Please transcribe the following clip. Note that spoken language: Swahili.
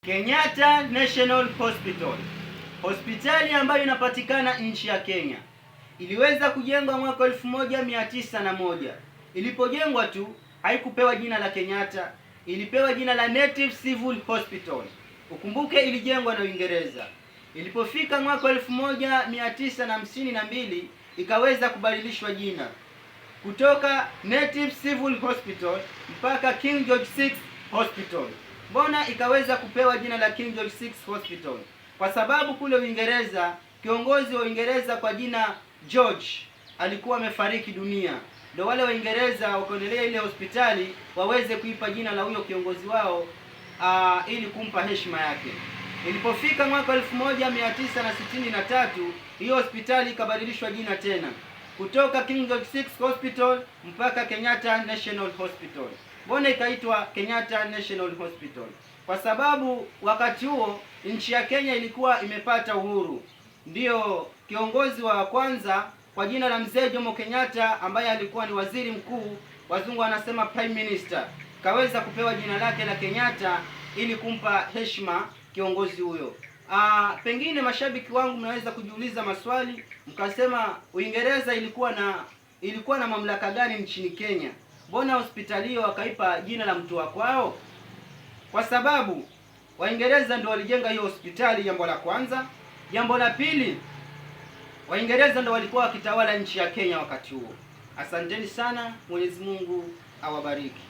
Kenyatta National Hospital, hospitali ambayo inapatikana nchi ya Kenya, iliweza kujengwa mwaka 1901. Ilipojengwa tu haikupewa jina la Kenyatta, ilipewa jina la Native Civil Hospital. Ukumbuke ilijengwa na Uingereza. Ilipofika mwaka 1952 ikaweza kubadilishwa jina kutoka Native Civil Hospital mpaka King George VI Hospital. Mbona ikaweza kupewa jina la King George VI Hospital? Kwa sababu kule Uingereza kiongozi wa Uingereza kwa jina George alikuwa amefariki dunia, ndio wale Waingereza wakaonelea ile hospitali waweze kuipa jina la huyo kiongozi wao ili kumpa heshima yake. Ilipofika mwaka 1963 hiyo hospitali ikabadilishwa jina tena kutoka King George VI Hospital mpaka Kenyatta National Hospital. Mbona ikaitwa Kenyatta National Hospital? Kwa sababu wakati huo nchi ya Kenya ilikuwa imepata uhuru. Ndiyo kiongozi wa kwanza kwa jina la Mzee Jomo Kenyatta ambaye alikuwa ni waziri mkuu, wazungu wanasema prime minister, kaweza kupewa jina lake la Kenyatta ili kumpa heshima kiongozi huyo. Pengine mashabiki wangu mnaweza kujiuliza maswali mkasema, Uingereza ilikuwa na mamlaka gani nchini Kenya? Mbona hospitali hiyo wakaipa jina la mtu wa kwao? Kwa sababu Waingereza ndio walijenga hiyo hospitali, jambo la kwanza. Jambo la pili, Waingereza ndio walikuwa wakitawala nchi ya Kenya wakati huo. Asanteni sana, Mwenyezi Mungu awabariki.